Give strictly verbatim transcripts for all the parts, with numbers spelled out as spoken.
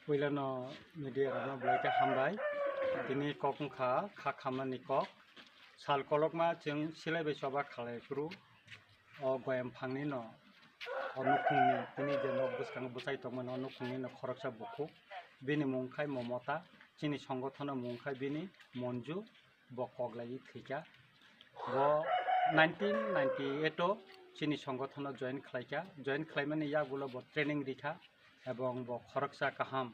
Puilano media rokno belai khe hambai. Tini kok wngkha kha khamani kok. Sal kolokma chwng silai bai choba khalai phuru o goyam phangni no o nukhungni tini je nok bwskango bwchai tongmani o nukhungni no khoroksa bukhuk. Bini mung khai Momota, chini songothono mung khai bini Monju. Bo koklaiwi thwikha. Bo nineteen ninety-eight o chini songothono join khlaikha. Join khlaimani yagulo bo training rikha ebong bo khoroksa kaham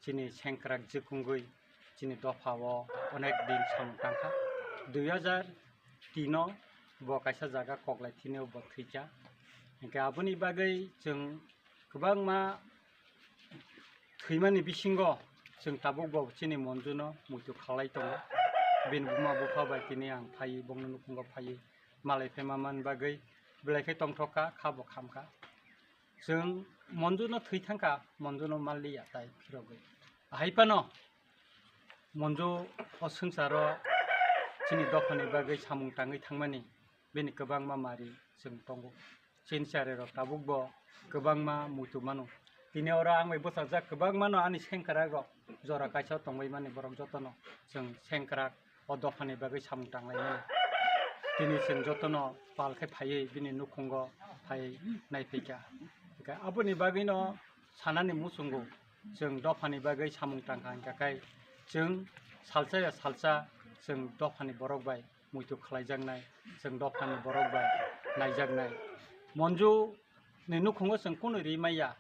chini sengkrak jikungwi chini dophao onek din samung tangkha. Dui hajar tin o bo kaisa jaga koklai thwinio bo thwikha. Hinkhe aboni bagwi chwng kwbangma thwimani bisingo chwng tabuk bo chini Monjuno muitu khalai tongo. Bini buma bupha bai tini ang phaiwi bongni nukhungo phaiwi malai phaima man bagwi belai khe tongthok kha, kha bo kham kha. Chwng Monjuno thwi thang kha, Monjuno manliya tai phirogwi. Ahai phano Monju o swngcharo chini dophani bagwi samung tangwi thangmani bini kwbangma mari chwng tongo. Chini chari rok tabuk bo kwbangma muitu mano. Tini oro ang bai bwsajak kwbangma no ani sengkrak rok jora kaisa tongbai mani borok jotono chwng sengkrak o dophani bagwi samung tanglai mani. Tini chwng jotono pal khe phaiwi bini nukhungo phai nai phaikha. Hinkhe aboni bagwino sanani muchungo chwng dophani bagwi samung tangkha hinkha khe chwng salsa ya salsa chwng dophani borok bai muitu khlaijaknai, chwng dophani borok bai naijaknai. Monju ni nukhungo chwng kunu ri maya,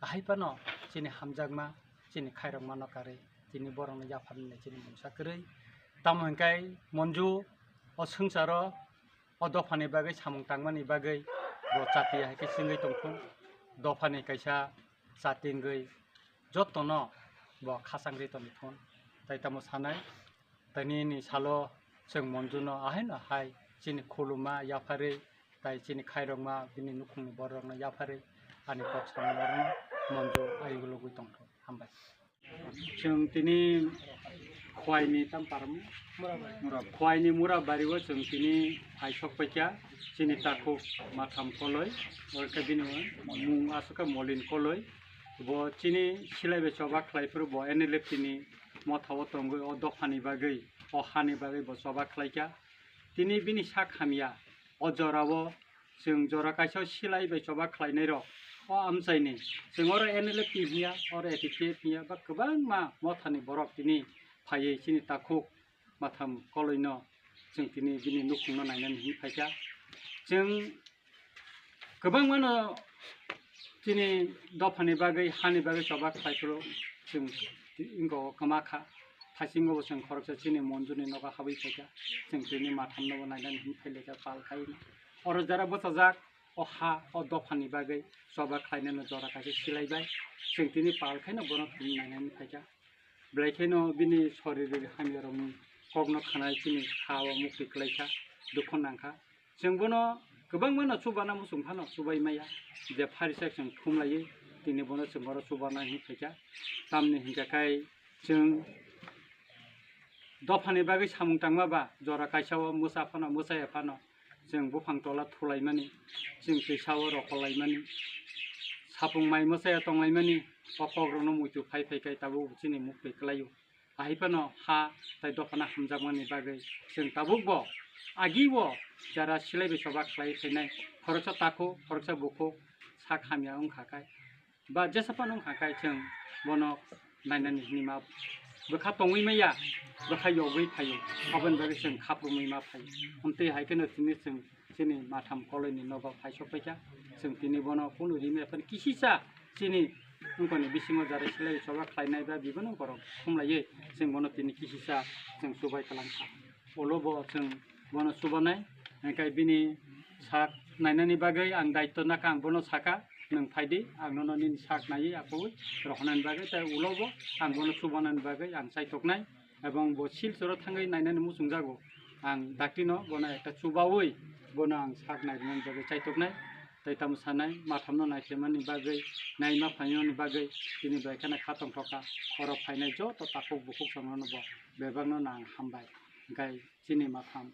ahai phano chini hamjakma, chini khairokmano karwi, tini borokno yapharnai chini mungsa kwrwi. Tamo hinkhe Monju o swngcharo o dophani bagwi samung tangmani bagwi bo chati hai khe chwngwi tongthung, dophani kaisa chati wngwi jotono bo khachangri tongthung. Tai tamo sanai, tini ni salo chwng Monjuno ahaino hai chini khuluma yapharwi, tai chini khairokma bini nukhungni bororokno yapharwi ani kok samani borokno Monju ayuk logwi tongthung. Hambai. Chwng tini Khwaini tam param? Murabari. Khwaini Murabari o chwng tini phai sok paikha chini takhuk Matham Koloi, oro khe bini mung aswk khe Molin Koloi. Bo chini silai bai choba khlai phuru bo N L F T ni motha o tongwi o dophani bagwi, o hani bagwi bo choba khlaikha. Tini bini sak hamya o jorao chwng jora kaisa silai bai choba khlainai rok o amchaini chwng oro N L F T hiya, oro A P P F hiya ba kwbangma mothani borok tini phaiwi chini takhuk Matham Koloino chwng tini bini nukhungno nainani hinwi phaikha. Chwng kwbangmano chini dophani bagwi, hani bagwi choba khlai phuru chwng wngkha o kwma kha. Thaisingo bo chwng khoroksa chini Monjuni nogo habwi phaikha. Chwng tini Mathamno bo nainani hinwi phailaikha pal khai. Oro jara bwchajak o ha o dophani bagwi choba khlainani jora kaisa silai bai. Chwng tini pal khaino bono tini nainani phaikha. Belai kheno bini sorir hamyarokni kokno khanai chini ha o mukti kwlaikha, dukhu nangkha. Chwng bono kwbangmano chubana muchung phano chubai maya, je pharisak chwng thumlaiwi tini bono chwng oro chubana hinwi phaikha. Tamni hinkha khai chwng dophani bagwi samung tangma ba jora kaisa o mwsa phano, mwsaya phano, chwng buphang tola thulaimani, chwng twisa o rokolaimani, sapung mai mwsaya tonglaimani, o kokrokno muitu phai phai khe tabuk chini mukti kwlaio. Ahai phano ha tai dophano hamjakmani bagwi chwng tabukbo agi o jara silai bai choba khlai phainai, khoroksa takhuk, khoroksa bukhuk sak hamya wngkha khe, ba jesa phano wngkha khe chwng bono nainani hinwi ma bwkha tongwi maya, bwkha yogwi phaio, aboni bagwi chwng khaprumwi ma phaio. Amtwi hai kheno tini chwng chini Matham Koloini nogo phai sok paikha. Chwng tini bono kunu rimwi aphano kisisa chini wngkoni bisingo jara silai choba khlainai ba bibano borok khumlaiwi chwng bono tini kisisa chwng chubai kwlangkha. Ulo bo chwng bono chubanai, hwnkhe bini sak nainani bagwi ang daityo nakha, ang bono sakha, "Nwng phaidi, ang nono nini sak naiwi akhogwi rohornani bagwi," tei ulo bo ang bono chubanani bagwi ang chaitoknai. Ebong bo Silchoro thangwi nainani muchungjago. Ang daktino bono ekta chubaui bono ang sak nairwmani bagwi chaitoknai. Tei tamo sanai, Mathamno naikhlaimani bagwi, naima phaimani bagwi tini bai kheno kha tongthokha. Oro phainai joto takhuk bukhuk chwngno bo bebakno ang hambai. Hwnkhe chini Matham